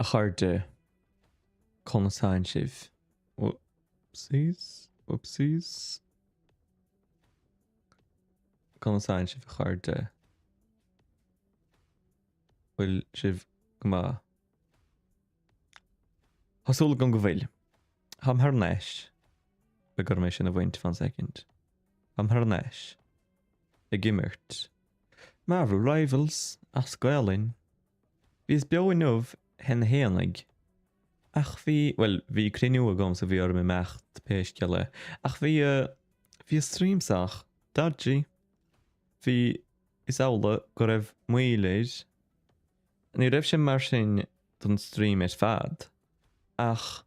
A chairde, conas tánn sibh? Whoopsies, whoopsies. Conas tánn sibh a chairde? Bhfuil sibh go maith? Tá súil agam go bhfuil. Táim thar n-ais. Beidh orm é sin a bhaint, fan soicind. Táim thar n-ais. Ag imirt. Marvel Rivals, as Gaolainn. Bhíos beo inniu cheana fhéinig. Ach bhí, bhuel, bhí cruinniú agam so bhí orm imeacht pé scéal é. Ach bhí, bhí an stream sách dodgy. Bhí, is amhlaidh go raibh moill air. Ní raibh sé mar sin don stream ar fad, ach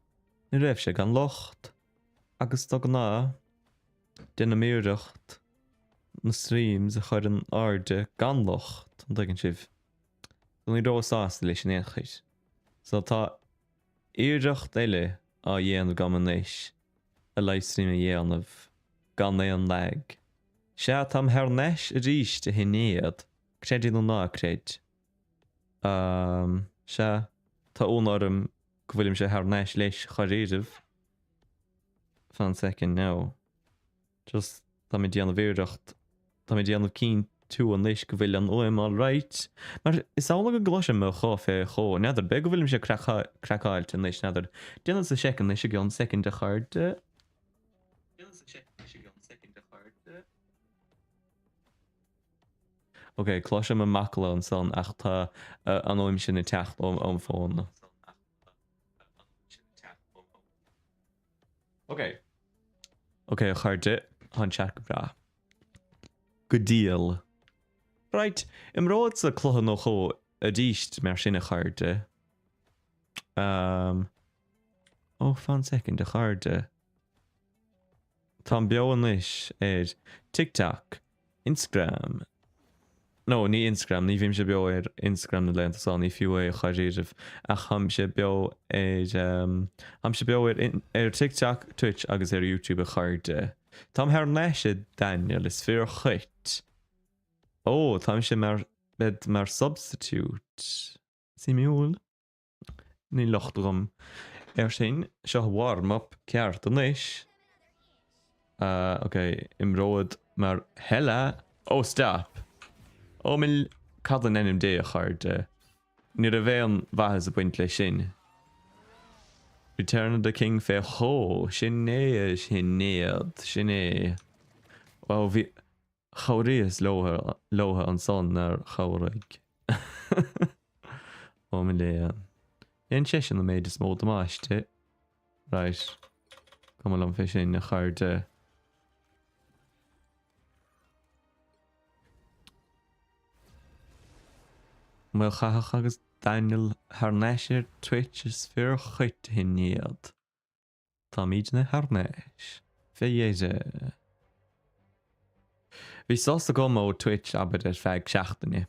ní raibh sé gan locht. Agus de ghnáth, déanaim iarracht na streams a chur in airde gan locht, an dtuigeann sibh? So ní rabhas sásta leis in aon chor. So tá iarracht eile á dhéanamh agam anois a livestream a dhéanamh gan aon lag. Sea, táim thar n-ais arís a Shinéad, creid é nó ná creid. Ahm, sea, tá ionadh orm go bhfuilimse thar n-ais leis dháiríribh. Fan soicind now. Just, tá mé ag déanamh iarracht, tá mé ag déanamh cinntiú anois go bhfuil an fhuaim alright. Mar is amhlaidh go gcloisim mo ghuth fé dhó, n'fheadar, b'fhéidir go bhfuilimse craiceáilte anois, n'fheadar. Déanfadsa seic anois i gceann soicind a chairde. Déanfadsa seic anois i gceann soicind a chairde. Ok, cloisim a macalla ansan ach tá an fhuaim sin ag teacht óm fón. Ok. Ok, a chairde, tá an chat go breá. Go diail. Right, imreochadsa cluiche nó dhó arís mar sin a chairde. Um, oh, fan soicind, a chairde. Táim beo anois ar TikTok, Instagram, no, ní Instagram, ní bhímse beo ar Instagram na laethanta seo, ní fiú é dháiríribh, ach táimse beo ar, táimse beo ar, ar TikTok, Twitch agus ar YouTube a chairde. Táim thar n-ais a Daniel, is fíor dhuit. Ó, táimse mar, bead mar substitute. Suimiúil. Níl locht agam air sin. Seo warm up ceart anois. Ok, imreoidh mar Hela. Oh stop! Oh mo, cad in ainm Dé a chairde? Ní raibh aon mhaitheas ag baint leis sin. Return of the King fé dhó! Sin é a Shinéad, sin é. Wow, bhí. Chabhraíos leotha ansan nár chabhraigh. Ó mo léan. Dhein seisean an méid is mó damáiste. Right. Cuma liom fé sin, a chairde. Maolcháthach agus Daniel thar n-ais ar Twitch is fíor dhuit a Shinéad. Táimidne thar n-ais. Fé dheireadh. Bhí sos agam ó Twitch, abair, ar feadh seachtaine.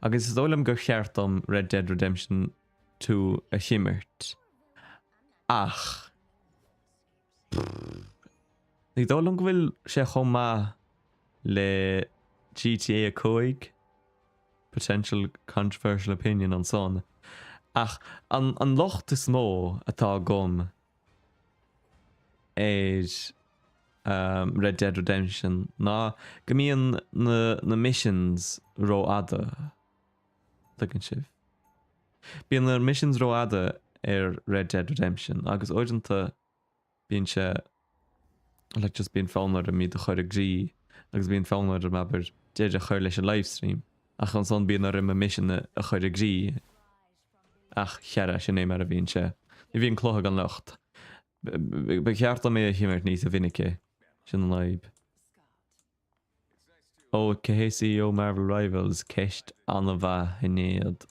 Agus is dóigh liom gur cheart dom Red Dead Redemption 2 a himirt. Ach. Ní dóigh liom go bhfuil sé chomh maith le GTA 5. Potential controversial opinion ansan. Ach an an locht is mó atá agam ar Red Dead Redemption ná go mbíonn na na missions rófhada. Tuigeann sibh? Bíonn na missions rófhada ar Red Dead Redemption agus uaireanta bíonn sé like just bíonn fonn orm iad a chur i gcrích agus bíonn fonn orm abair deireadh a chur leis an livestream ach ansan bíonn orm an mission a chur i gcrích ach chara sin é mar a bhíonn sé. Ní bhíonn cluiche gan locht. Ba cheart dom é a himirt níos mhinice, sin an fhadhb. Ó, cé hé CEO Marvel Rivals? Ceist an-mhaith a Shinéad.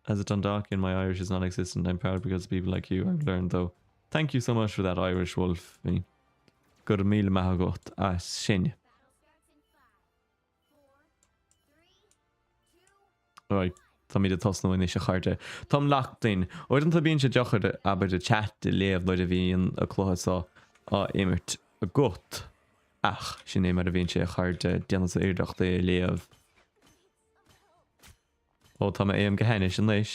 As a Dundalkian my Irish is non-existent, I'm proud because of people like you, I've learned though. Thank you so much for that Irish Wolf. Go raibh míle maith agat as sin. Right, táimid ag tosnú anois a chairde. Táim locked in. Uaireanta bíonn sé deacair abair an chat a léamh nuair a bhíonn an cluiche seo á imirt agat. Ach sin é mar a bhíonn sé a chairde, déanfadsa iarracht é a léamh. Ó, tá m'aim go hainnis anois.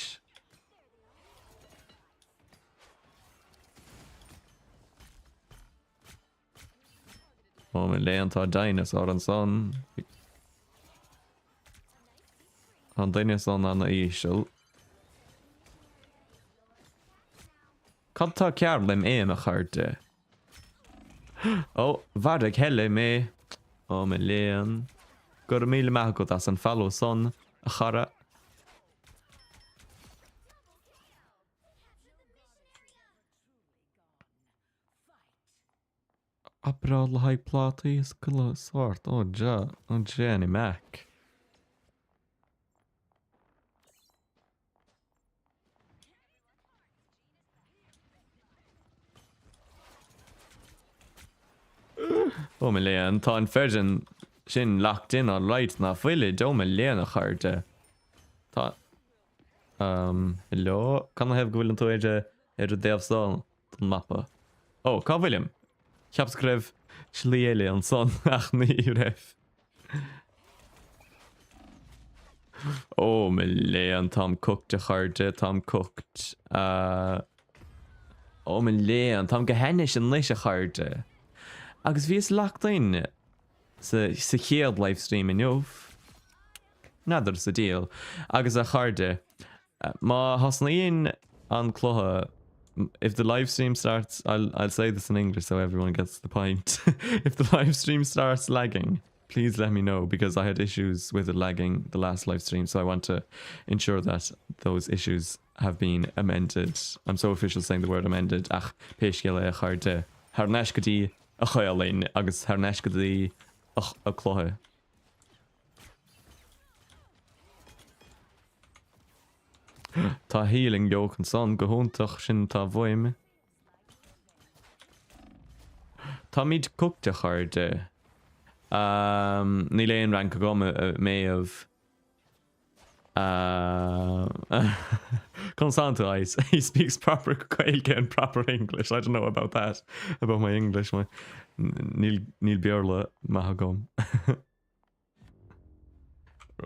Ó mo léan tá dinosaur ansan. Tá an duine san ana íseal. Cad tá cearr lem aim a chairde? Ó, mharaigh Heile mé. Ó mo léan. Go raibh míle maith agat as an follow san, a chara. Oibreáil le haghaidh plátaí is chuile shórt. Ó Dia, ó Jenny Mac. Ó mo léan, tá an foireann sin locked in alright ná fuilid, ó mo léan a chairde. Tá, um, hello, canathaobh go bhfuileann tú ar ar an dtaobh seo den mapa? Ó, cá bhfuilim? Cheapas go raibh slí eile ansan ach ní raibh. Ó mo léan, táim cooked a chairde, táim cooked. Uh, ó mo léan, táim go hainnis anois a chairde. Agus bhíos locked in sa, sa chéad livestream inniu. N'fheadar sa diabhal. Agus a chairde, má thosnaíonn an cluiche if the live stream starts, I'll, I'll say this in English so everyone gets the point. if the live stream starts lagging, please let me know because I had issues with it lagging the last live stream, so I want to ensure that those issues have been amended. I'm so official saying the word amended ach pé scéal é a chairde thar n-ais go dtí a Ghaelainn agus thar n-ais go dtí a cluiche. Tá healing yoke ansan go hiontach sin atá uaim. Táimid cooked a chairde. Um, níl aon rank agam a Méabh. Uh, Conas tánn tú He speaks proper Gaeilge and proper English. I don't know about that. About my English. My, níl, níl Béarla maith agam.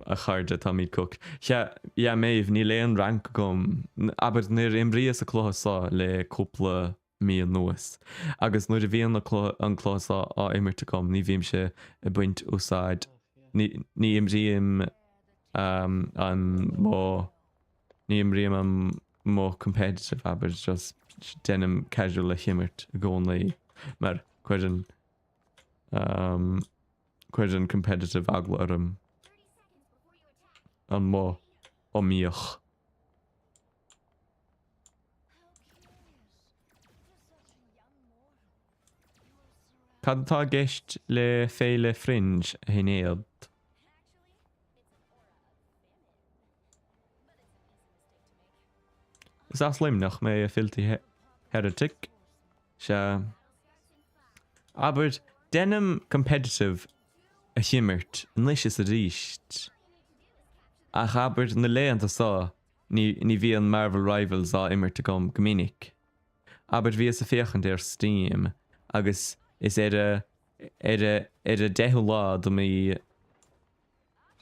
A chairde, táimid cooked. Sea, yeah, Maeve, níl aon rank agam. Abair, níor imríos an cluiche seo le cúpla mí anuas. Agus nuair a bhíonn an cluiche seo á imirt agam, ní bhímse ag baint úsáid, ní, ní imrím an modh, ní imrím an modh competitive, abair, just déanaim casual a himirt i gcónaí, mar cuireann, Cuireann competitive eagla orm. An modh iomaíoch. Cad atá i gceist le Féile Fringe, a Shinéad? Is as Luimneach mé, a Filthy Heretic. Sea. Abair, deinim competitive a himirt anois is arís. Ach abair, na laethanta seo, ní, ní bhíonn Marvel Rivals á imirt agam go minic. Abair, bhíos ag féachaint ar Steam agus is ar a, ar a, ar a deichiú lá de mí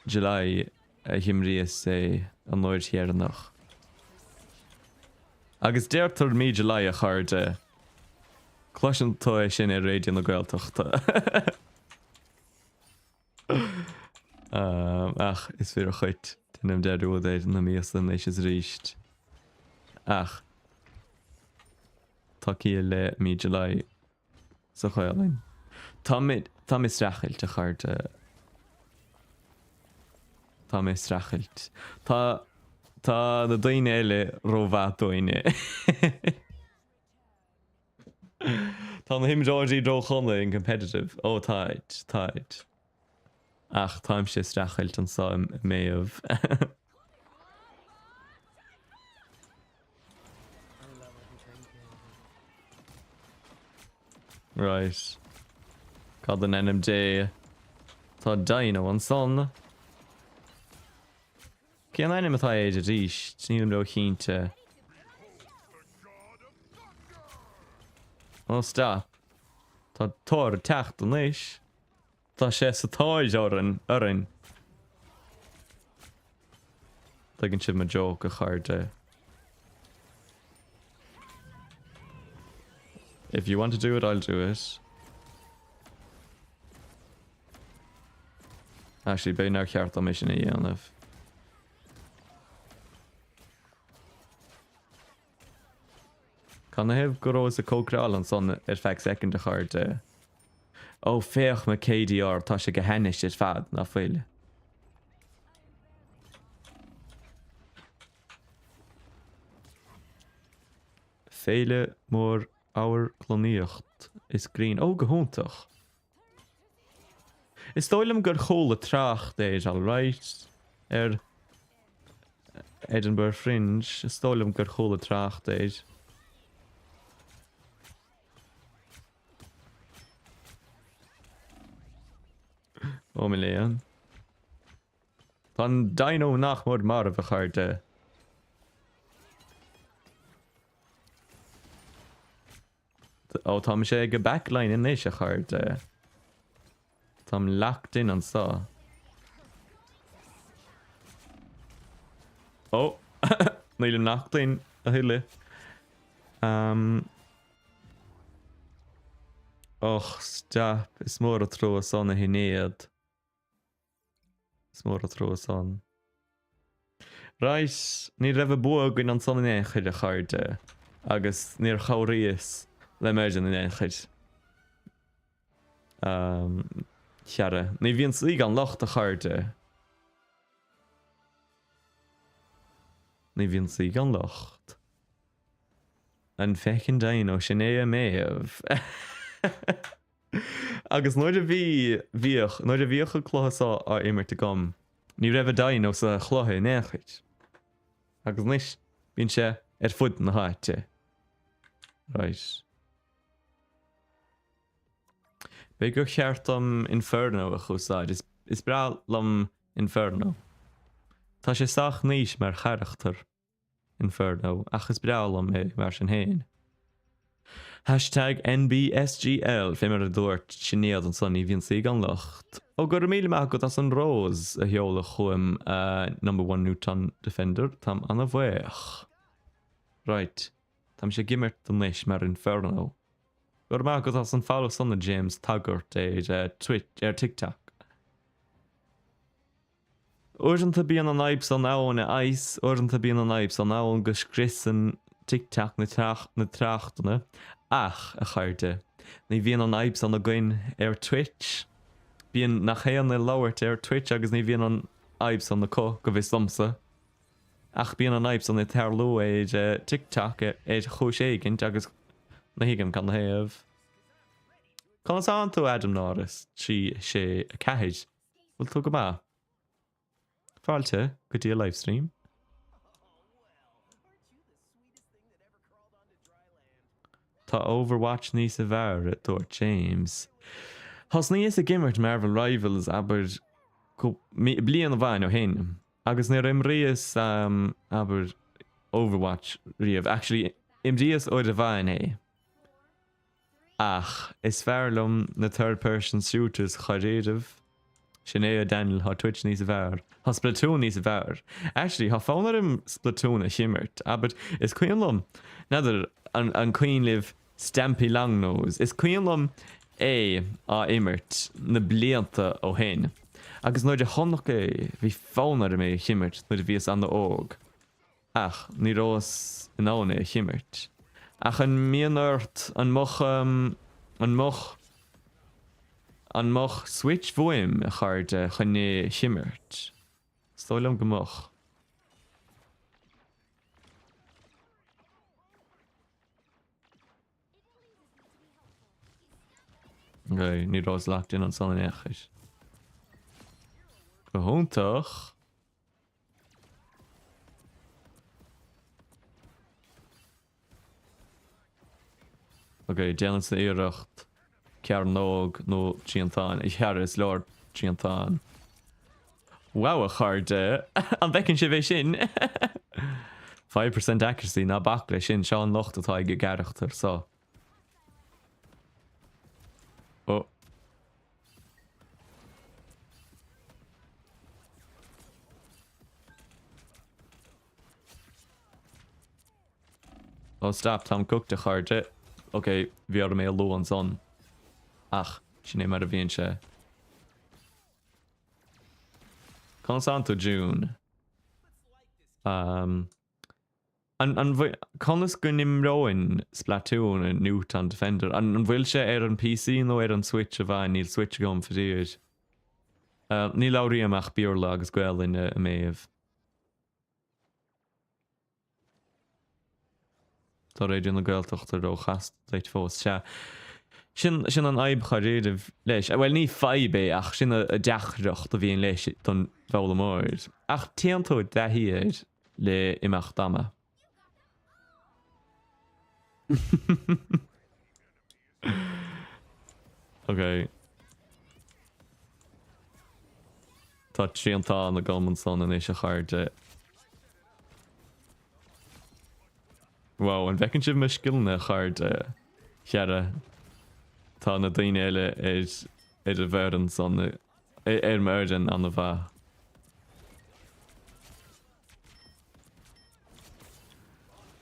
July a himríos é an uair dheireanach. Agus deirtear mí July a chairde. Cloiseann tú é sin ar Raidió na Gaeltachta. Ach is fíor dhuit, déanaim dearúd ar na míosa anois is arís. Ach tá ciall le mí July. sa Ghaelainn. Tá mé, tá mé streachailt, a chairde. Tá mé streachailt. Tá, tá na daoine eile rómhaith dúinne. Tá na himreoirí ródhona in competitive. Ó, táid, táid. Ach táimse ag streachailt anseo i Méabh. Right. Cad in ainm Dé? Tá Dino ansan. Cén ainm atá air arís? Nílim ró-chinnte. Oh stop. Tá Thor ag teacht anois. Tá sé sa tóir orainn, orainn. Tuigeann sibh mo joke, a chairde. If you want to do it, I'll do it. Actually, b'fhéidir nár cheart dom é sin a dhéanamh. Cad 'na thaobh go rabhas ag cócaráil ansan ar feadh soicind, a chairde? Ó, féach mo KDR, tá sé go hainnis ar fad, ná fuil? Féile mór amharclannaíocht is grinn. Ó, go hiontach! Is dóigh liom gur chuala trácht air, alright, ar Edinburgh Fringe, is dóigh liom gur chuala trácht air. Ó mo léan. Tá an dino nach mór marbh, a chairde. Ó, tá mise ag an backline anois, a chairde. Táim locked in anso. Ó! Nílim locked in a thuilleadh. Um. Och, stop. Is mór an trua san, a Shinéad. Is mór an trua san. Right, ní raibh an bua againn ansan in aon chor, a chairde, agus níor chabhraíos le m'fhoireann in aon chor. Chara, ní bhíonn saoi gan locht, a chairde. Ní bhíonn saoi gan locht. An feckin dino, sin é Méabh. Agus nuair a bhí, bhíodh, nuair a bhíodh an cluiche seo á imirt agam, ní raibh an dino sa chluiche in aon chor. Agus anois, bíonn sé ar fud na háite. Right. B'fhéidir gur cheart dom Inferno a úsáid. Is, is breá liom Inferno. Tá sé sách niche mar charachtar. Inferno, ach is breá liom é mar sin féin. Hashtag NBSGL, fé mar a dúirt Sinéad ansan, ní bhíonn saoi gan locht. Ó, go raibh míle maith agat as an rose a sheoladh chugam, a Number One Newton Defender, táim ana-bhaoch. Right, táimse ag imirt anois mar Inferno. Go raibh maith agat as an follow san a James Taggart ar Twitch, ar TikTok. Uaireanta bíonn an fhadhb san ann a Ice, uaireanta bíonn an fhadhb san ann go scriosann TikTok na tráchtanna, ach, a chairde, ní bhíonn an fhadhb san againn ar Twitch. Bíonn nach aon ag labhairt ar Twitch agus ní bhíonn an fhadhb san acu, go bhfios domsa. Ach bíonn an fhadhb san ag tarlú ar TikTok ar chúis éigint agus ní thuigim cad 'na thaobh. Conas tánn tú, Adam Norris 3, 6, 4? Bhfuil tú go maith? Fáilte go dtí an livestream. Tá Overwatch níos fearr, a dúirt James. Thosnaíos ag imirt Marvel Rivals, abair, bliain amháin ó shin, agus níor imríos, abair, Overwatch riamh. Actually, imríos uair amháin é. Ach is fearr liom na third person shooters dháiríribh. Sin é a Daniel, tá Twitch níos fearr. Tá Splatoon níos fearr. Actually, tá fonn orm Splatoon a himirt. Abair, is cuimhin liom, n'fheadar an an cuimhin libh Stampy Longnose? Is cuimhin liom é á imirt na blianta ó shin. Agus nuair a chonac é, bhí fonn orm é a himirt nuair a bhíos an-óg. Ach ní rabhas in ann é a himirt. Ach an mbíonn ort, an mbeadh, an mbeadh, an mbeadh Switch uaim, a chairde, chun é a himirt? Is dóigh liom go mbeadh. Ok, ní rabhas locked in ansan in aon chor. Go hiontach! Ok, déanamsa iarracht cearnóg nó triantán a ghearradh, is leor triantán. Wow, a chairde! An bhfeiceann sibh é sin? 5% accuracy, ná bac leis sin, seo an locht atá ag an gcarachtar seo. Oh. Oh stop, táim cooked a chairde. Ok, bhí orm é a lua ansan. Ach, sin é mar a bhíonn sé. Conas tánn tú, June? Um, an, an, conas go n-imreoinn Splatoon i Newton Defender? An, an bhfuil sé ar an PC nó ar an Switch a bhain? Níl Switch agam, faraor. Uh, ní labhraím ach Béarla agus Gaelainn a Méabh. Tá Raidió na Gaeltachta ró-chasta duit fós. Sea, sin, sin an fhadhb dháiríribh leis. Bhuel, ní fadhb é ach sin an deacracht a bhíonn leis don bhfoghlaimeoir. Ach téann tú i dtaithí air le imeacht ama. Ok. Tá triantán agam ansan anois a chairde. Wow, an bhfeiceann sibh mo scileanna a chairde? Chara, tá na daoine eile ar ar an bhfoireann san, ar m'fhoireann an-mhaith.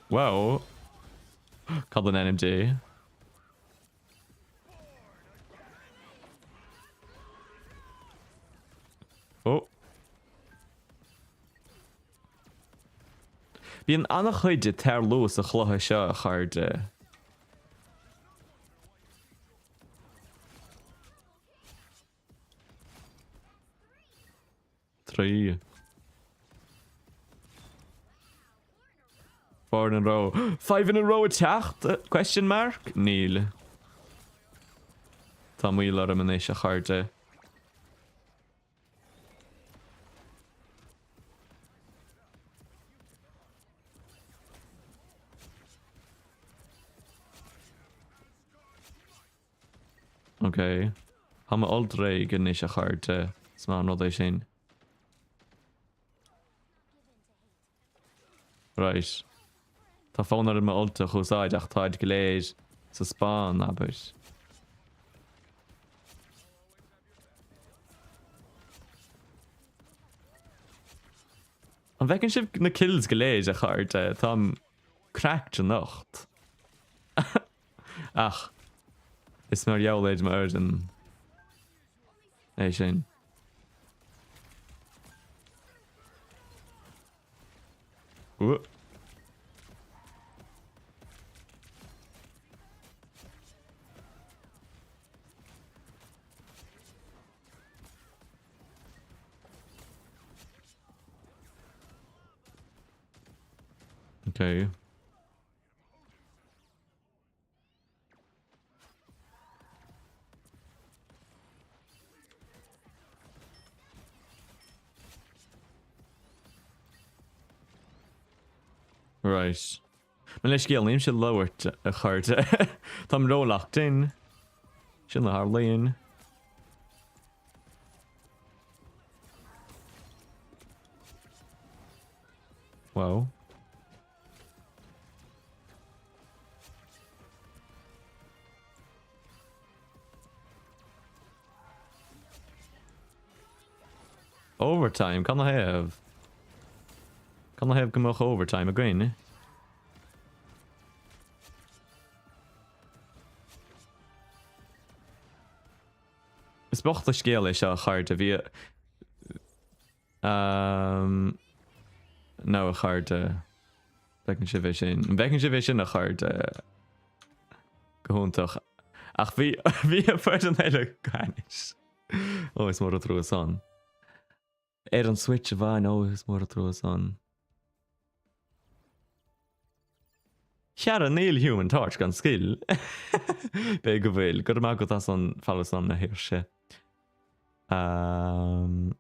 Wow! Cad in ainm Dé? Oh. Bíonn an-chuid ag tarlú sa chluiche seo, a chairde. 3. 4 in a row. 5 in a row ag teacht? Question mark? Níl. Tá moill orm anois, a chairde. Ok. Tá m'ult réidh anois a chairde. Is maith an rud é sin. Right. Tá fonn orm m'ult a úsáid ach táid go léir sa spawn, abair. An bhfeiceann sibh na kills go léir a chairde? Táim cracked anocht. Ach is mar gheall ar m'fhoireann é sin. Ooh. Okay. Right. Mo leithscéal, nílimse ag labhairt a chairde. Táim ró-locked in. Sin a tharlaíonn. Wow. Overtime, cad 'na thaobh? Cad 'na thaobh go mbeadh overtime againn? Is bocht an scéal é seo a chairde, bhí Um, nó a chairde. Bhfeiceann sibh é sin. An bhfeiceann sibh é sin a chairde? Go hiontach. Ach bhí bhí an foireann eile go hainnis. Ó is mór an trua san. Ar an Switch a bhain ó is mór an trua san. Chara níl Human Torch gan scil. B'fhéidir go bhfuil. Go raibh maith agat as an follow san a Shaoirse. Um,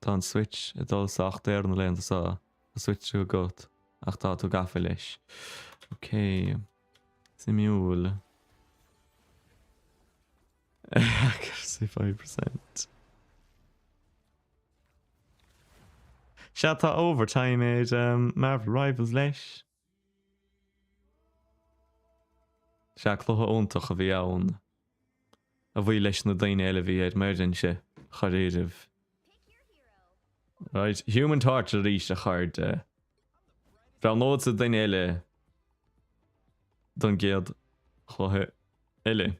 tá an Switch ag dul sách daor na laethanta seo. Tá Switch agat ach tá tú gafa leis. Ok. Suimiúil. Accuracy 5%. Sea, tá overtime ar Marvel Rivals leis. Sea, cluiche iontach a bhí ann. A bhuí leis na daoine eile a bhí ar m'fhoireannse, dháiríribh. Right, Human Torch arís, a chairde. Roghnódsa duine eile don gcéad chluiche eile.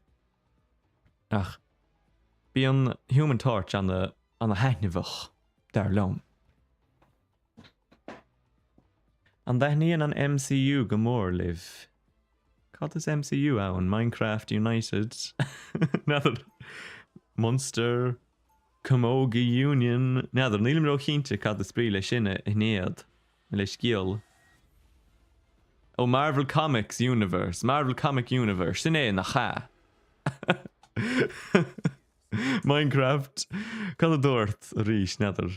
Ach bíonn Human Torch ana ana thaitneamhach, dar liom. An dtaitníonn an MCU go mór libh? Cad is MCU ann? Minecraft United? N'fheadar. Munster Camogie Union? N'fheadar, nílim ró-chinnte cad is brí leis sin a Shinéad. Le scéal. Ó Marvel Comics Universe, Marvel Comic Universe, sin é nach ea? Minecraft, cad a dúirt arís, n'fheadar.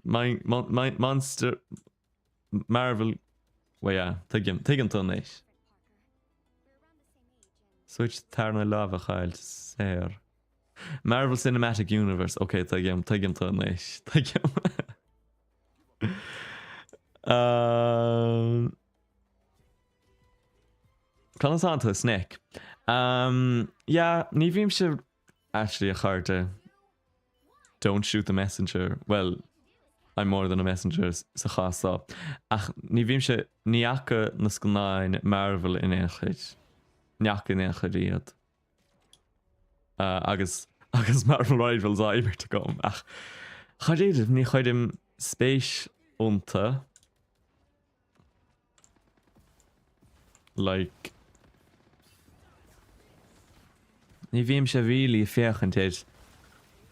Mine, mon, mine, Monster, Marvel, well yeah, tuigim, tuigeann tú anois. Switch tarna lámh a chaillt saor. Marvel Cinematic Universe, ok, tuigim, tuigim tú anois, tuigim. Um, Conas tánn tú, Snake? Um, yeah, ní bhímse actually a chairde. Don't shoot the messenger. Well, I'm more than a messenger sa chás seo. Ach ní bhímse, ní fhaca na scannáin Marvel in aon chor. Ní fhaca in aon chor iad. Agus agus Marvel Rivals á imirt agam ach dháiríre ní chuirim spéis iontu. Like ní bhímse really ag féachaint ar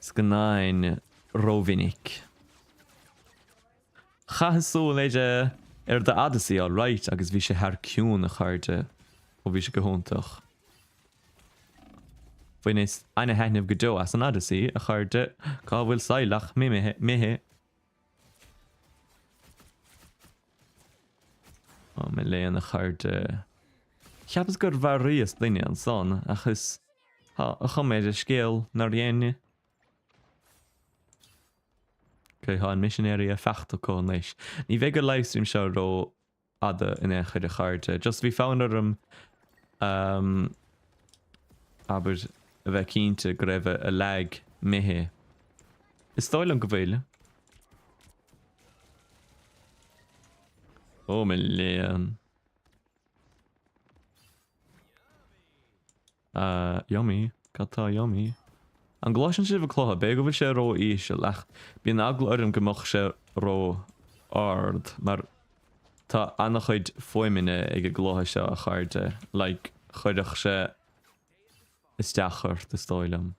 scannáin rómhinic. Chaitheas súil ar ar The Odyssey alright agus bhí sé thar cionn a chairde, ó bhí sé go hiontach. Bhaineas ana-thaitneamh go deo as an Odyssey, a chairde, cá bhfuil Psylocke imithe? Ó, mo léan, a chairde. Cheapas gur mharaíos duine ansan, ach is tá a chuma ar an scéal nár dhein. Ok, tá an mission area faighte acu anois. Ní bheidh an livestream seo ró fhada in aon chor a chairde. Just bhí fonn orm um, abair a bheith cinnte go raibh a lag imithe. Is dóigh liom go bhfuil. Ó mo léan. Ah, yummy. Cad tá yummy? An gcloiseann sibh an cluiche? B'fhéidir go bhfuil sé ró-íseal ach bíonn eagla orm go mbeadh sé ró-ard mar tá an-chuid fuaimeanna ag an gcluiche seo a chairde. Like, chuirfeadh sé isteach ort is dóigh liom.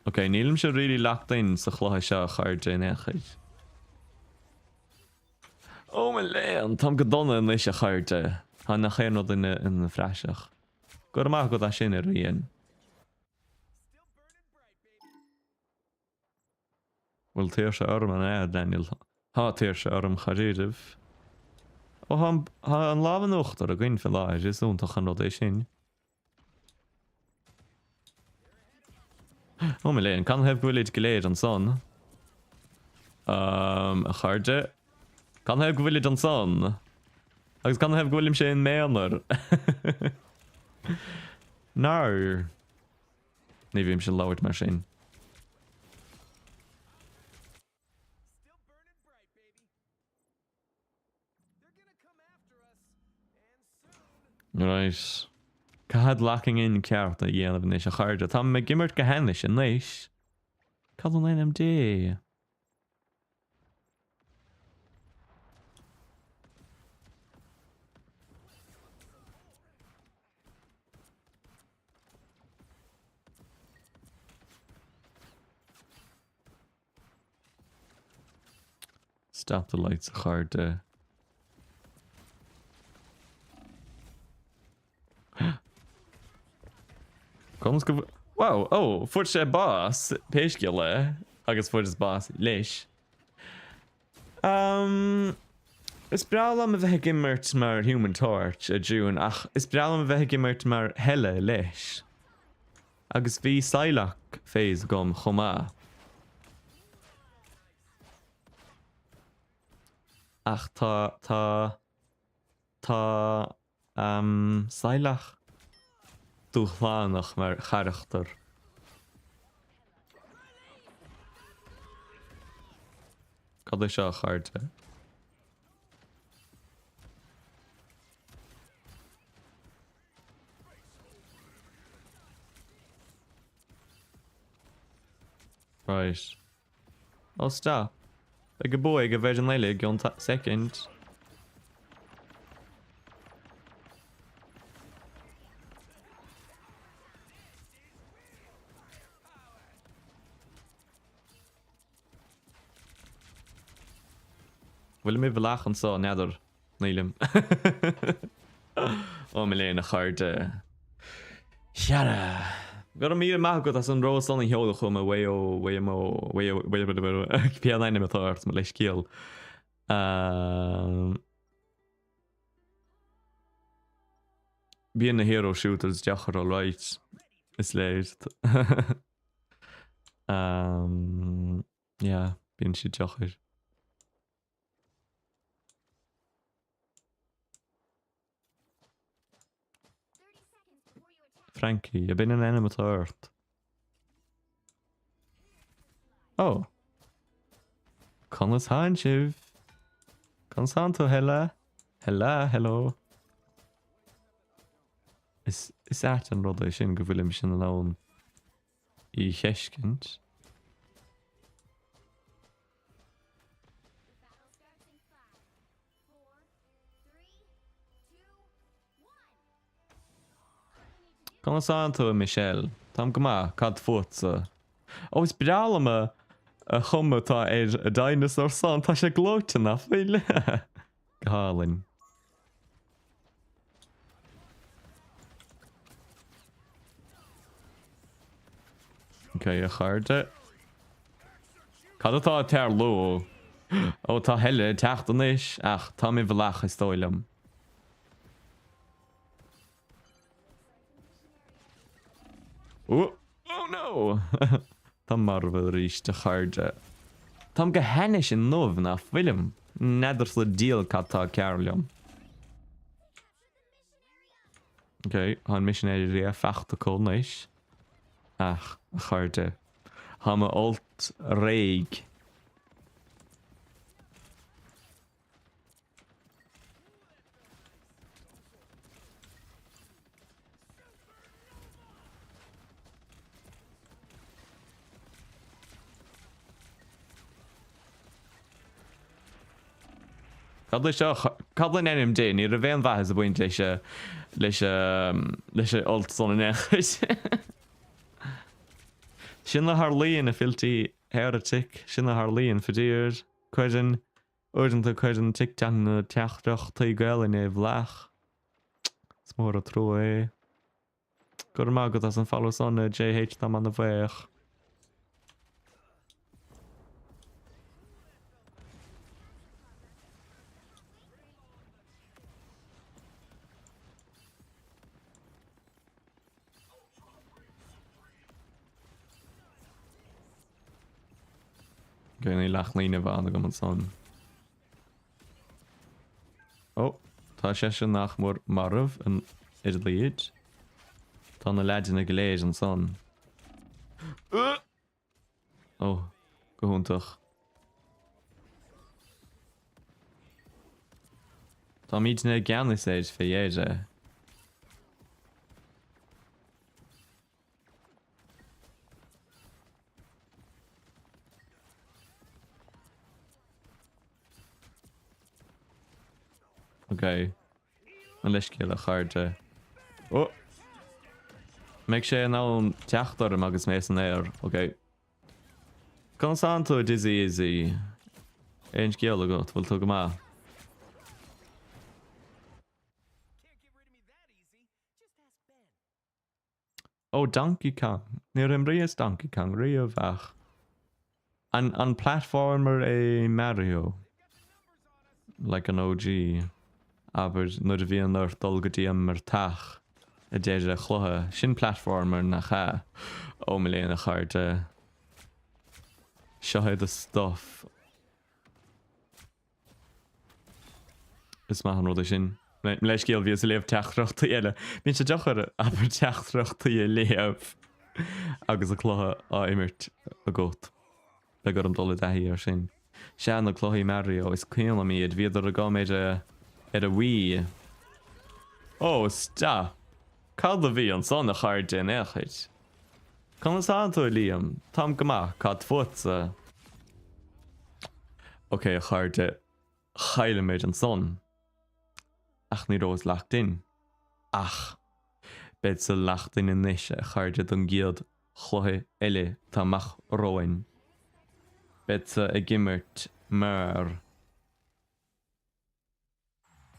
Ok, nílimse really locked in sa chluiche seo a chairde in aon chor. Ó mo léan, táim go dona anois a chairde. Tá nach aon rud ina ina phraiseach. Go raibh maith agat as sin a Rian. Bhfuil tuirse orm an ea, Daniel? Tá tuirse orm, dháiríribh. Ó, tá an, tá an lámh in uachtar againn faoi láthair, is iontach an rud é sin. Ó mo léan, canathaobh go bhfuilid go léir ansan? Um, a chairde? Canathaobh go bhfuilid ansan? Agus canathaobh go bhfuilimse im aonar? No. Ní bhímse ag labhairt mar sin. Right. Caithfead locking in ceart a dhéanamh anois a chairde. Táim ag imirt go hainnis anois. Cad in ainm Dé? Stop the lights a chairde. Conas go Wow, oh, fuair sé bás pé scéal é agus fuaireas bás leis. Um, is breá liom a bheith ag imirt mar Human Torch, a June, ach is breá liom a bheith ag imirt mar Hela leis. Agus bhí Psylocke phase agam chomh maith. Ach tá, tá, tá um, Psylocke dúshlánach mar charachtar. Cad é seo, a chairde? Right. Oh, stop. Beidh an bua ag an bhfoireann eile i gceann soicind. Bhfuilim i bhflach anso, n'fheadar. Nílim. Ó, mo léan, a chairde. Cheana. Go raibh míle maith agat as an rós san a sheoladh chugam, a Mhayo, Waymo, Wayo, Wayo, cén ainm atá ort, mo leithscéal. Bíonn na hero shooters deacair alright, is léir. Yeah, bíonn siad deacair. Frankie, ab in an ainm atá ort? Oh. Conas tánn sibh? Conas tánn tú, Hella? Hella, hello. Is is ait an rud é sin go bhfuilimse in ann í sheiscint. Conas tánn tú, a Michelle? Táim go maith, cad fútsa? Ó, is breá liom an chuma atá ar an dinosaur san, tá sé gleoite, nach bhfuil? Go hálainn. Ok, a chairde. Cad atá ag tarlú? Ó, tá Hela ag teacht anois, ach táim i bhfolach is dóigh liom. Oh, oh no! Táim marbh arís, a chairde. Táim go hainnis inniu, nach bhfuilim? N'fheadar sa diabhal cad tá cearr liom. Ok, tá an missionary area faighte acu anois. Ach, a chairde, tá mo ult réidh. Cad é seo? Cad in ainm Dé? Ní raibh aon mhaitheas ag baint leis leis leis an ult san in aon chor. Sin a tharlaíonn, a Filthy Heretic. Sin a tharlaíonn, faraor. Cuireann, uaireanta cuireann TikTok na teachtaireachtaí Gaelainne i bhflach. Is mór an trua é. Go raibh maith agat as an follow san, a JH, táim ana-bhuíoch. Ok, níl ach líne bhán agam ansan. Ó, tá seisean nach mór marbh an ar a laghad. Tá na leaideanna go léir ansan. Ó, go hiontach. Táimidne i gceannas air fé dheireadh. Ok. Mo leithscéal a chairde. Ó! Mbeidh sé in ann teacht orm agus mé san aer. Ok. Conas tánn tú, Dizzy Izzy? Aon scéal agat? Bhfuil tú go maith? Ó, Donkey Kong. Níor imríos Donkey Kong riamh ach an an platformer é Mario? Like an OG. Abair nuair a bhíonn ort dul go dtí an murtach ag deireadh an chluiche. Sin platformer nach ea? Ó mo léan a chairde. Seo é the stuff. Is maith an rud é sin. Mo leithscéal, bhíos ag léamh teachtaireachtaí eile. Bíonn sé deacair abair teachtaireachtaí a léamh agus an cluiche á imirt agat. Beidh orm dul i dtaithí air sin. Sea, na cluichí Mario, is cuimhin liom iad, bhíodar agam ar a, ar a Wii. Oh, stop! Cad a bhí ansan, a chairde, in aon chor? Conas tánn tú, a Liam? Táim go maith, cad fútsa? Ok, a chairde, chaill muid ansan. Ach ní rabhas locked in. Ach, beadsa locked in anois, a chairde, don gcéad chluiche eile atá amach romhainn. Beadsa ag imirt mar.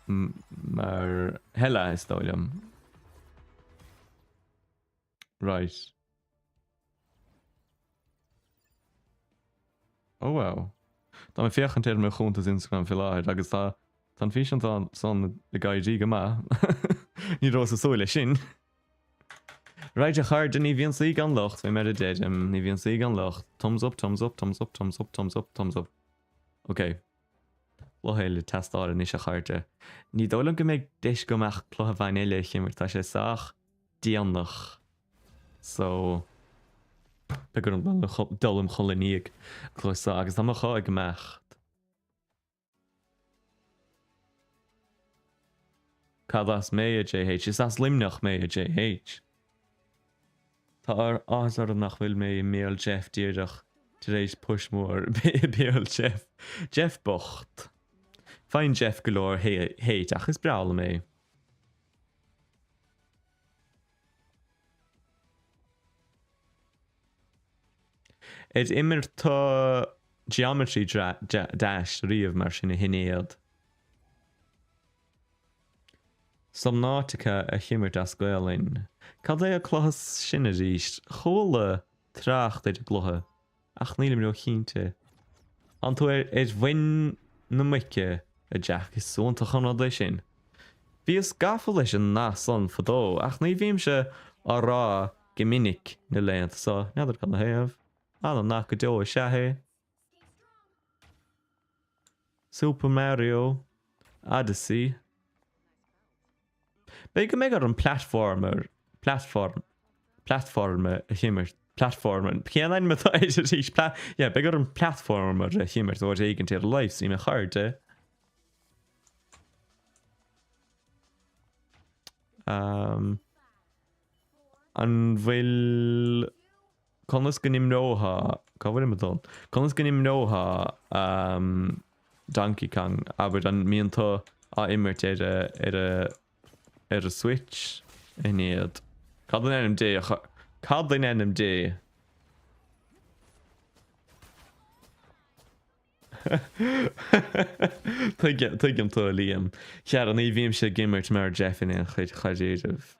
mar Hela, is dóigh liom. Right. Oh wow. Tá mé ag féachaint ar mo chuntas Instagram faoi láthair agus tá tá an físeán san ag éirí go maith. Ní rabhas ag súil leis sin. Right a chairde, ní bhíonn saoi gan locht, fé mar a deirim, ní bhíonn saoi gan locht. Thumbs up, thumbs up, thumbs up, thumbs up, thumbs up, thumbs up. Ok. Cluiche eile ag teastáil anois a chairde. Ní dóigh liom go mbeidh deis agam ach cluiche amháin eile a imirt, tá sé sách déanach so beidh orm dul im chodladh i ndiaidh an cluiche seo agus tá mo sháith ag imeacht. Cad as mé, a JH? Is as Luimneach mé, a JH. Tá áthas orm nach bhfuil mé i mbéal Jeff díreach tar éis push mór i mbéal Jeff. Jeff bocht. Faigheann Jeff go leor hate ach is breá liom é. Ar imir tú Geometry Dash riamh mar sin a Shinéad? Subnautica a himirt as Gaolainn. Cad é an cluiche sin arís? Chuala trácht ar an gcluiche ach nílim ró-chinnte. Tánn tú ar mhuin na muice, a Jack, is iontach an rud é sin. Bhíos gafa leis an nath san fadó ach ní bhímse á rá go minic na laethanta so, n'fheadar cad 'na thaobh. Ana-nath go deo is ea é. Super Mario Odyssey. B'fhéidir go mbeidh orm platformer, platform, platformer a himirt, platformer, cén ainm atá air arís? Pla, yeah, beidh orm platformer a himirt uair éigint ar livestream a chairde. Um, an bhfuil Conas go n-imreofá, cá bhfuilim ag dul? Conas go n-imreofá Donkey Kong, abair, an mbíonn tú á imirt ar a, ar a, ar a Switch, a Shinéad? Cad in ainm Dé a, cad in ainm Dé? Tuigim, tuigim tú, a Liam. Cheara, ní bhímse ag imirt mar Jeff in aon chor, chairéireamh.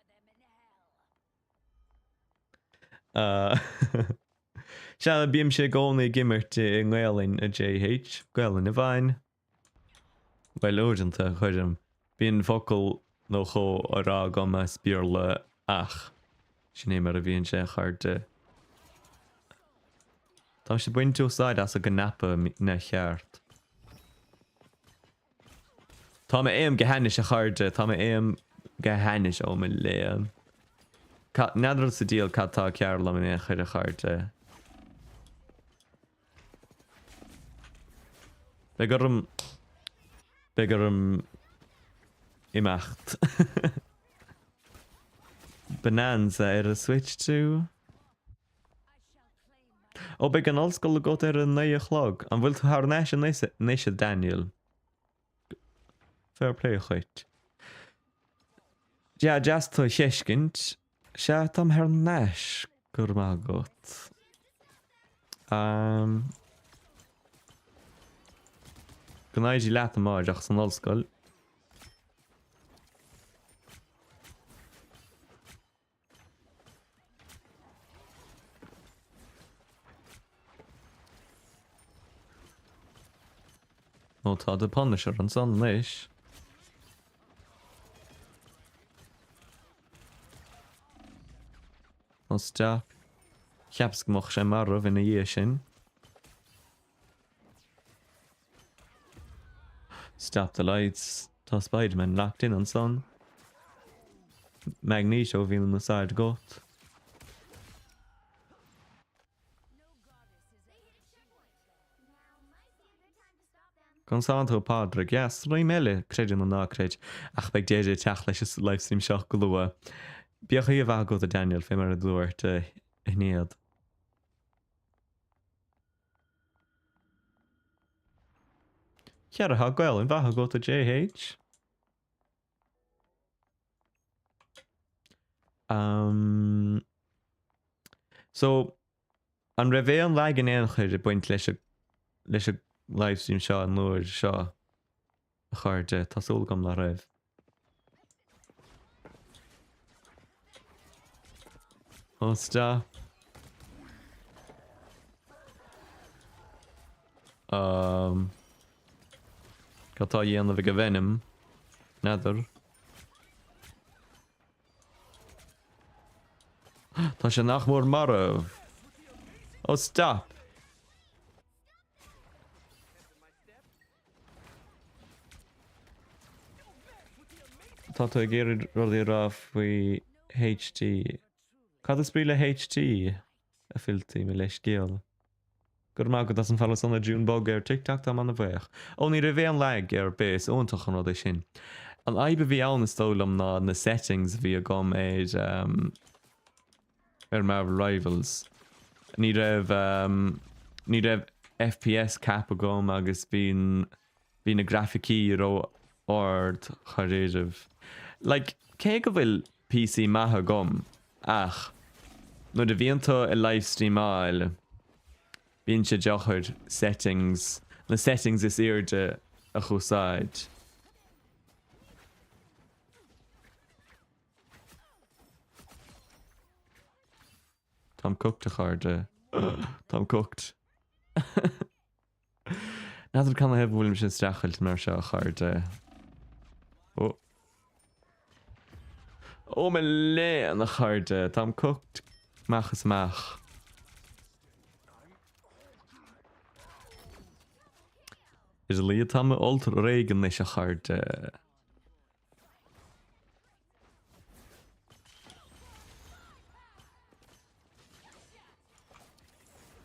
Sea, bímse i gcónaí ag imirt i nGaelainn, a JH. Gaelainn amháin. Bhuel, uaireanta, cuirim. Bíonn focal nó dhó á rá agam as Béarla ach sin é mar a bhíonn sé, a chairde. Táimse ag baint úsáid as an gcnaipe mícheart. Tá m'aim go hainnis, a chairde, tá m'aim go hainnis, ó mo léan. N'fheadar sa diabhal cad tá cearr liom in aon chor, a chairde. Beidh orm, beidh orm imeacht. Bonanza ar an Switch too? Ó, beidh an ollscoil agat ar a 9 a chlog. An bhfuil tú thar n-ais anois, a Daniel? Fair play dhuit. Yeah, deas tú a fheiscint. Sea, táim thar n-ais. Go raibh maith agat. Um, go n-éirí leat amáireach san ollscoil. Ó tá The Punisher ansan anois. Ó stop. Cheapas go mbeadh sé marbh ina dhiaidh sin. Stop the lights. Tá Spiderman locked in ansan. Magneto a bhíonn in úsáid agat. Conas tánn tú, a Phádraig? Yeah, stream eile, creid é nó ná creid, ach beidh deireadh ag teacht leis an livestream seo go luath. Bíodh oíche mhaith agat, a Daniel, fé mar a dúirt a Shinéad. Chara, tá Gaelainn mhaith agat, a JH. Um, so, an raibh aon lag in aon chor ag baint leis an leis an livestream seo an uair seo, a chairde? Tá súil agam nach raibh. Oh, stop. Um, cad tá á dhéanamh ag an Venom? N'fheadar. Tá sé nach mór marbh. Oh, stop. Tá tú ag iarraidh rudaí a rá faoi HD. Cad is brí le HD? A Philty, mo leithscéal. Go raibh maith agat as an follow san a June Bug ar TikTok, táim ana-bhuíoch. Ó ní raibh aon lag ar bith, is iontach an rud é sin. An fhadhb a bhí ann is dóigh liom ná na settings a bhí agam ar ar Marvel Rivals. Ní raibh ní raibh FPS cap agam agus bhí bhí na grafaicí ró-ard dháiríribh. Like, cé go bhfuil PC maith agam ach nuair a bhíonn tú ag livestreamáil bíonn sé deacair settings, na settings is airde a úsáid. Táim cooked a chairde. Táim cooked. N'fheadar canathaobh a bhfuilimse ag streachailt mar seo a chairde. Ó. Ó mo léan a chairde, táim cooked amach is amach. Ar a laghad tá m'ult réidh anois a chairde.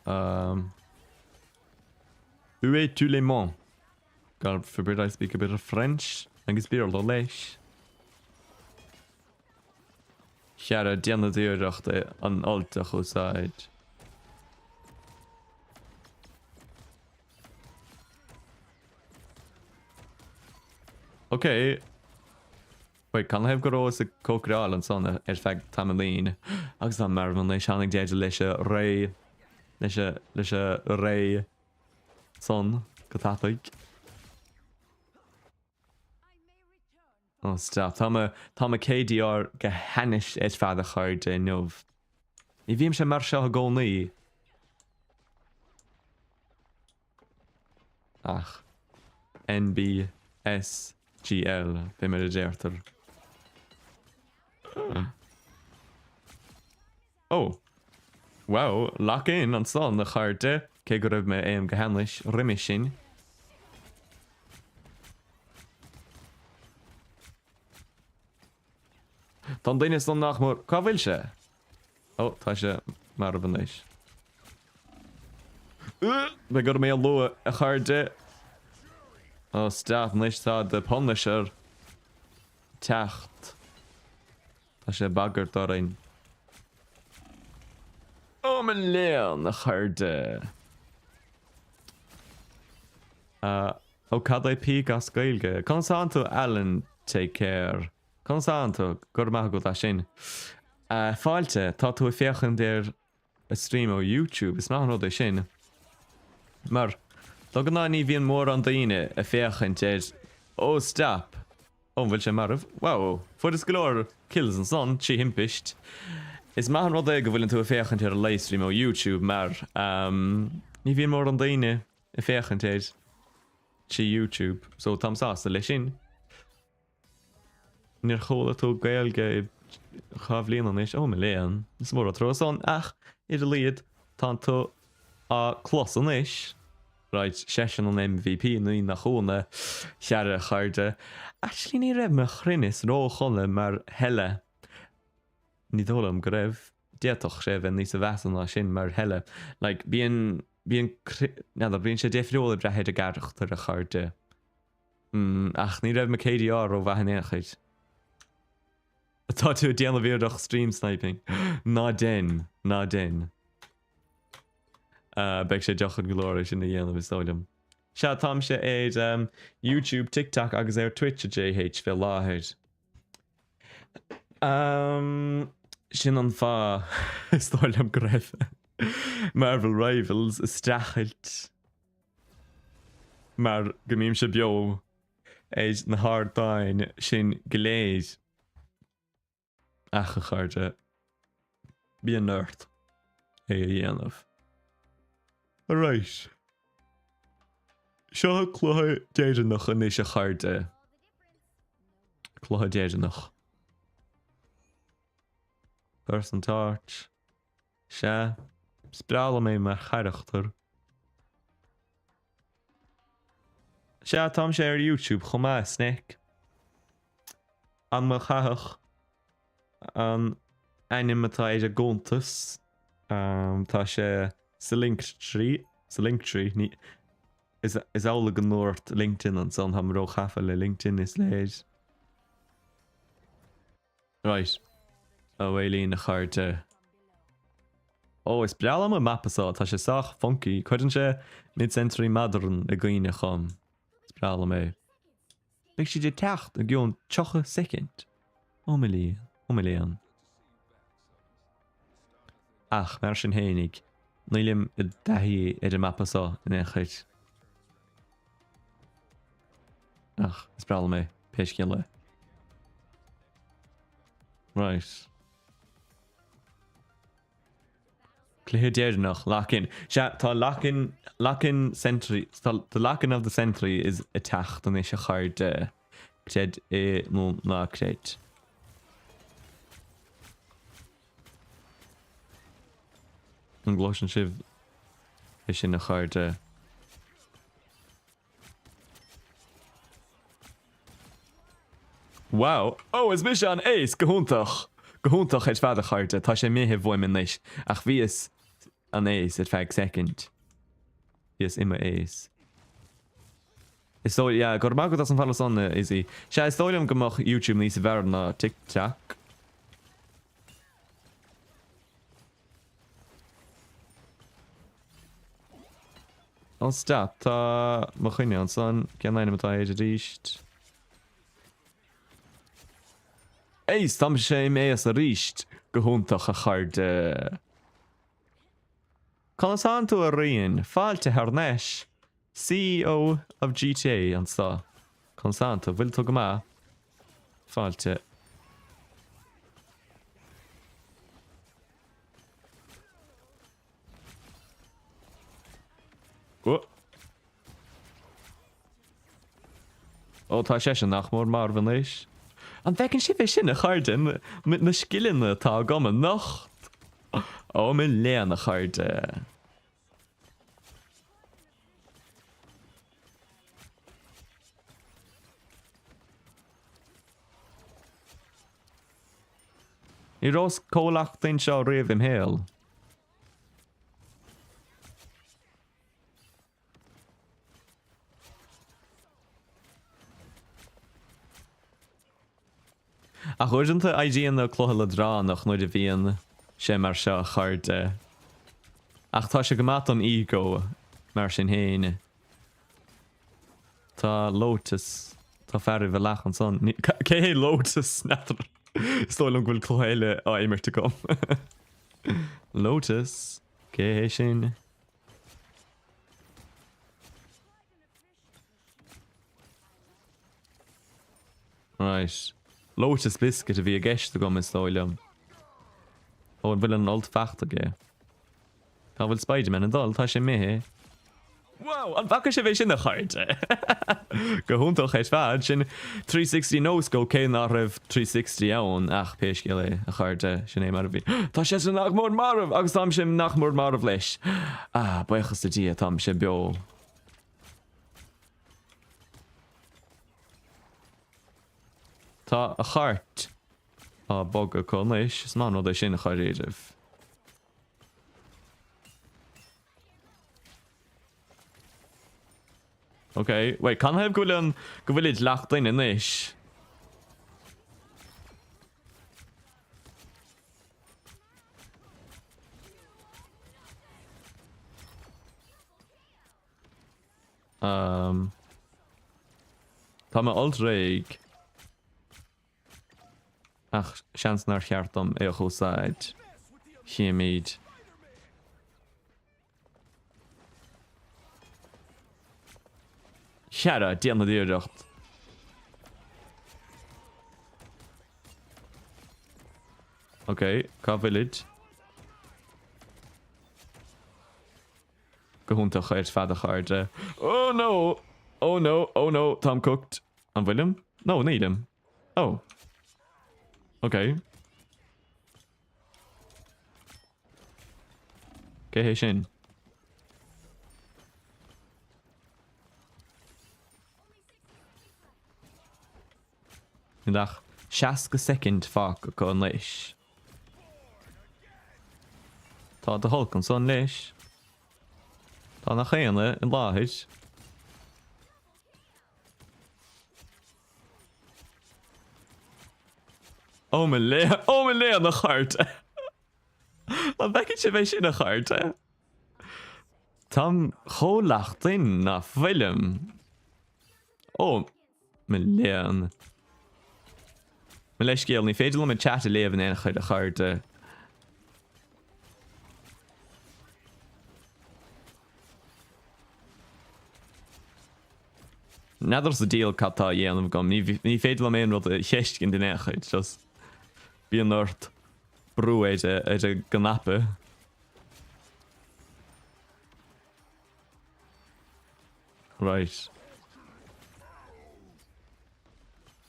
Um, Où est tout le monde? God forbid I speak a bit of French agus Béarla leis. Chara, déan iarracht an ult a úsáid. Ok. Wait, canathaobh go rabhas ag cócaráil ansan ar feadh tamaillín agus táim marbh anois, tháinig deireadh leis an ré, leis an, leis an ré san go tapaidh. Oh stop, tá mo, tá mo KDR go hainnis ar fad a chairde inniu. Ní bhímse mar seo i gcónaí. Ach N B S G L, fé mar a deirtear. Oh! Wow, lock in ansan a chairde, cé go raibh mé aim go hainnis roimhe sin. Tá an duine san nach mór, cá bhfuil sé? Ó, tá sé marbh anois. Beidh orm é a lua, a chairde. Ó, stop, anois tá The Punisher ag teacht. Tá sé ag bagairt orainn. Ó mo léan, a chairde! Ó cad é peak as Gaeilge? Conas tánn tú Alan take care. Conas tánn tú? Go raibh maith agat as sin. Fáilte, tá tú ag féachaint ar an stream ó YouTube, is maith an rud é sin. Mar, de ghnáth ní bhíonn mórán daoine ag féachaint ar Oh stop! Ó, an bhfuil sé marbh? Wow! Fuaireas go leor kills ansan, 3 thimpist. Is maith an rud é go bhfuileann tú ag féachaint ar an livestream ó YouTube mar ní bhíonn mórán daoine ag féachaint air trí YouTube, so táim sásta leis sin. Níor chuala tú Gaeilge i 2 bhliain anois, ó mo léan, is mór an trua san, ach ar a laghad tánn tú á clos anois. Right, seisean an MVP, ní nach ionadh, a chairde. Actually ní raibh mo chruinneas ró-dhona mar Hela. Ní dóigh liom go raibh. D'fhéadfadh sé a bheith níos mheasa ná sin mar Hela. Like, bíonn. Bíonn, n'fheadar, bíonn sé difriúil ag brath ar an gcarachtar, a chairde. Ach ní raibh mo KDR rómhaith in aon chor. Tá tú ag déanamh iarracht stream sniping. Ná dein, ná dein. Beidh sé deacair go leor é sin a dhéanamh is dóigh liom. Sea, táimse ar YouTube, TikTok agus ar Twitch a JH fé láthair. Sin an fáth is dóigh liom go raibh Marvel Rivals ag streachailt mar go mbímse beo ar na hardáin sin go léir. Ach a chairde, bíonn ort é a dhéanamh. Right. Seo cluiche deireanach anois a chairde. Cluiche deireanach. Person Torch. Sea, is breá liom é mar charachtar. Sea, táimse ar YouTube chomh maith, Snake. An Maol Chathach an ainm atá ar an gcuntas. Tá sé sa Linktree, sa Linktree, ní, is, is amhlaidh go ndúirt LinkedIn ansan, táim róghafa le LinkedIn is léir. Right. Away linn a chairde. Ó, is breá liom an mapa seo, tá sé sách funky. Cuireann sé Mid-Century Modern i gcuimhne dhom. Is breá liom é. Beidh siad ag teacht i gcionn 30 soicind. Ó mo léan, ó mo léan. Ach, mar sin fhéinig, nílim i dtaithí ar an mapa seo in aon chor. Ach, is breá liom é, pé scéal é. Right. Cluiche deireanach, lock in. Sea, tá lock in, lock in century, tá the lock in of the century is ag teacht anois a chairde. Creid é nó ná creid. An gcloiseann sibh é sin a chairde? Wow! Oh, is mise an ace! Go hiontach! Go hiontach ar fad a chairde, tá sé imithe uaim anois, ach bhíos an ace ar feadh soicind. Bhíos i mo ace. Is dóigh, yeah, go raibh maith agat as an follow san, Izzy. Sea, is dóigh liom go mbeadh YouTube níos fearr ná TikTok. Oh stop, tá mo choinne ansan, cén ainm atá air arís? Ace, tá mise im ace arís! Go hiontach a chairde! Conas tánn tú a Rian? Fáilte thar n-ais! CEO of GTA anso. Conas tánn tú? Bhfuil tú go maith? Fáilte. Ó! Ó, tá seisean nach mór marbh anois. An bhfeiceann sibh é sin, a chairde? Na scileanna atá agam anocht! Ó, mo léan, a chairde. Ní rabhas chomh locked in seo riamh im shaol. Ach uaireanta éiríonn an cluiche leadránach nuair a bhíonn sé mar seo a chairde. Ach tá sé go maith don ego mar sin féin. Tá Lotus. Tá fear i bhfolach ansan. Cé hé Lotus? N'fheadar. Is dóigh liom go bhfuil cluiche eile á imirt agam. Lotus? Cé hé sin? Right. Lotus Biscuit a bhí i gceist agam is dóigh liom. Ó, an bhfuil an ult fachta aige? Cá bhfuil Spiderman ag dul? Tá sé imithe. Wow! An bhfaca sibh é sin a chairde? Go hiontach ar fad. Sin 360 no scope cé nach raibh 360 ann ach pé scéal é a chairde, sin é mar a bhí. Tá seisean nach mór marbh agus táimse nach mór marbh leis. Ah, buíochas do Dhia, táimse beo. Tá a chairt á bogadh acu anois, is maith an rud é sin a chur iarraidh. Ok, wait, canathaobh go bhfuil an, go bhfuilid leath duine anois? Um, tá mé ult réidh. Ach seans nár cheart dom é a úsáid. Chímid. Chara, déanfaidh iarracht. Ok, cá bhfuilid? Go hiontach ar fad a chairde. Oh no! Oh no, oh no, táim cooked. An bhfuilim? No, nílim. Oh. Ok. Cé hé sin? Níl ach 60 soicind fágtha acu anois. Tá The Hulk ansan leis. Tá nach aon i láthair. Ó mo léan, ó mo léan a chairde! An bhfeiceann sibh é sin a chairde? Táim chomh leath-tinn ná fuilim. Ó mo léan. Mo leithscéal, ní féidir liom an chat a léamh in aon chor a chairde. N'fheadar sa diabhal cad tá á dhéanamh agam. Ní féidir liom aon rud a fheiscint in aon chor. Just bíonn ort brú ar ar an gcnaipe. Right.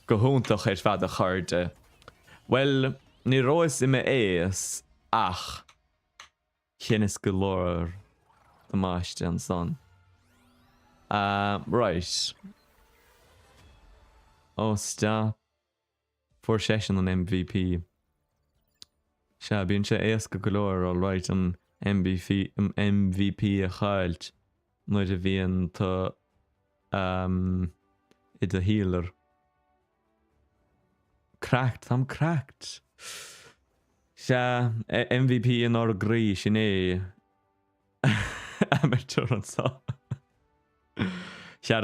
Go hiontach ar fad a chairde. Bhuel, ní rabhas i m'aos ach Dheineas go leor damáiste ansan. Right. Oh stop. Fuair seisean an MVP. Sea, bíonn sé éasca go leor, alright, an MVP, MVP a chaillt nuair a bhíonn tú i do healer. Cracked, táim cracked. Sea, MVP inár gcroí, sin é. Amateur anseo. Sea,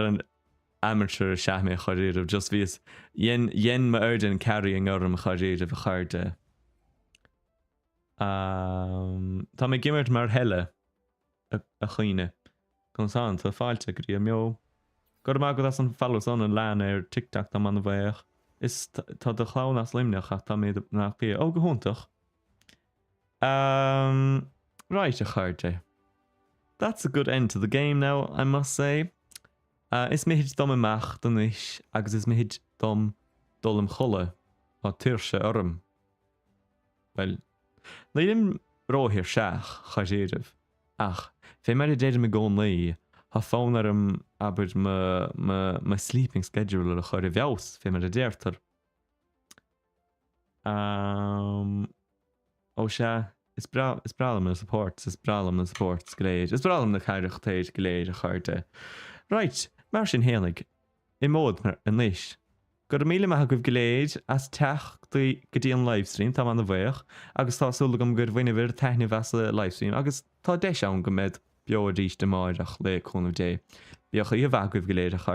amateur is ea mé dháiríribh, just bhíos, dhein, dhein m'fhoireann carrying orm dháiríribh a chairde. Tá mé ag imirt mar Hela. a Chaoine. Conas tánn tú? Fáilte go dtí an mbeo. Go raibh maith agat as an follow san a lean ar TikTok táim an-bhuíoch. Is tá do chlann as Luimneach ach tá mé i mBaile Átha Cliath. Ó go hiontach. Um, right a chairde. That's a good end to the game now, I must say. Uh, is mithid dom imeacht anois agus is mithid dom dul im chodladh. Tá tuirse orm. Bhuel, nílim róthuirseach, dháiríribh, ach fé mar a deirim i gcónaí, tá fonn orm, abair, mo, mo, mo sleeping schedule a chur i bhfeabhas, fé mar a deirtear. Ahm, ó sea, is breá, is breá liom na supports, is breá liom na supports go léir, is breá liom na carachtair go léir, a chairde. Right, mar sin fhéinig, Imeod mé anois. Go raibh míle maith agaibh go léir as teacht go dtí an livestream, táim ana-bhuíoch agus tá súil agam gur bhaineabhair taitneamh as an livestream agus tá deis ann go mbead beo arís amáireach le cúnamh Dé. Bíodh oíche mhaith agaibh go léir a chairde.